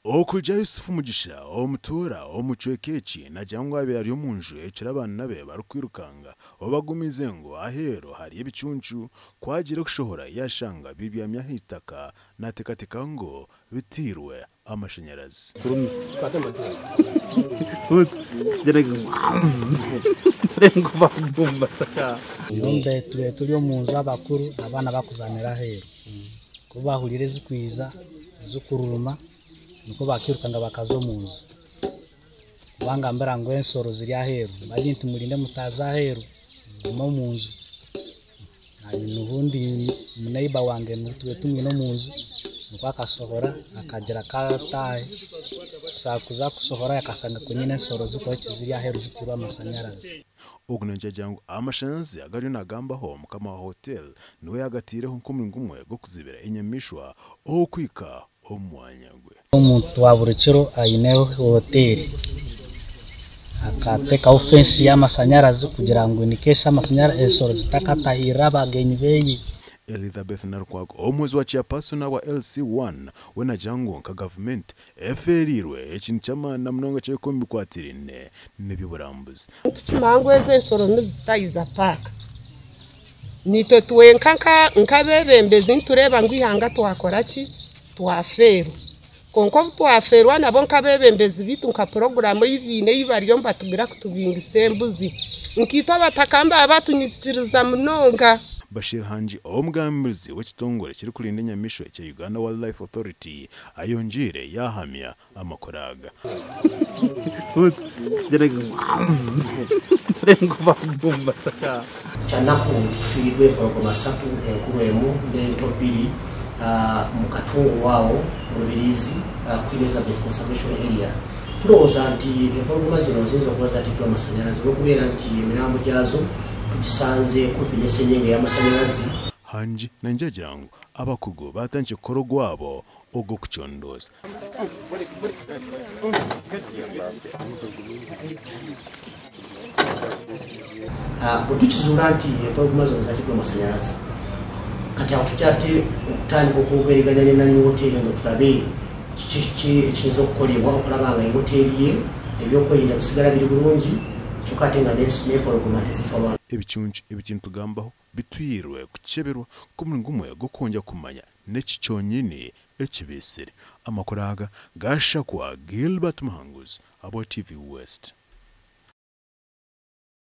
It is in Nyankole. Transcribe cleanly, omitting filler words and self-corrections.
Okuruga Yusuf Mugisha omutuura omu kicweka eki naagira ngu abaire ari omu nju ekiro abaana be barikwirukanga obu bagumize ngu aheeru hariyo ebicuncu ku agiire kushohora yaashanga bibyami aha itaka naateekateeka ngu biteirwe amashanyarazi. Nyowe tubaire turi omu nju abakuru abaana barikuzaanira aheeru. Ku baahuriire zirikwija zirikururuma nikwo baakirukanga bakaza omu nju. Bangambira ngu ensoro ziri aheeru mbabwira nti murinde mutaaza aheeru mugume omu nju. Obundi neighbour wange tubaire tumwine omu nju nikwo akasohora akagira kataahe kuza kusohora akashanga nyine ensoro ziri aheeru zitiirwe amashanyarazi. Ogu naagira ngu amashanyarazi agu ariyo naagambaho mukama wa hotel niwe yaagateireho nk'omuringo gumwe gw'okuzibira enyamaishwa okuhika omu mwanya gwe. Omuntu wa buri kiro aine hoteeri akateekaho fensi y'amashanyarazi kugira ngu in case ensoro zitakatahirira abagenyi beye. Elizabeth Nalukwago omuhwezi wa chairperson wa LC1 we naagira ngu nka gavumenti efeereirwe ekintu ky'amaani na munonga ky'omu bikwatiraine n'eby'oburambuzi. Nitukimanya ngu ezi ensoro nizitayiza paaka. Nitwe twenka nk'abeebembezi nitureeba ngu eihanga twakora ki? Twafeerwa. Kwonka obu twafeerwa nabo nk'abeebembezi baitu nka puroguraamu ei baine ei bariyo nibatugira kutubingisa embuzi. Nkaitwe abataka baba batunyikiriza munonga. Bashir Hangi omugambirizi w'ekitongore kirikurinda enyamaishwa ekya Uganda Wildlife Authority ayongiire yaahamya amakuru aga. Kyanaku nti tufiiriddwa empologoma ssatu, enkulu emu n'ento bbiri mu Katunguru awo mu Rubirizi, Queen Elizabeth Conservation Area. Tulowooza nti empologoma zino ziyinza okuba zaatiddwa amasanyalaze olw'okubeera nti emirambo gyazo tugisanze kumpi n'essenyenge y'amasanyalaze. Hangi naija agira ngu abakugu baatandikire kukora ogwabo ogw'okucondooza. Bwe tukizuula nti empologoma zino zaatiddwa amasanyalaze, kati awo tujja ate okutandika okwogeraganya ne nannyini woteeri eno tulabe kiki ekiyinza okukolebwa okulaba nga ewoteeri ye ebyokwerinda bisigala biri bulungi kyokka ate nga n'empologoma tezifa lwa Ebicuncu ebi nitugambaho bitwirwe kukyeberwa nk'omuringo gumwe gw'okwongyera kumanya n'eki kyonyini ekibiisire. Amakuru aga gashakwa Gilbert Muhanguzi ahabwa TV West.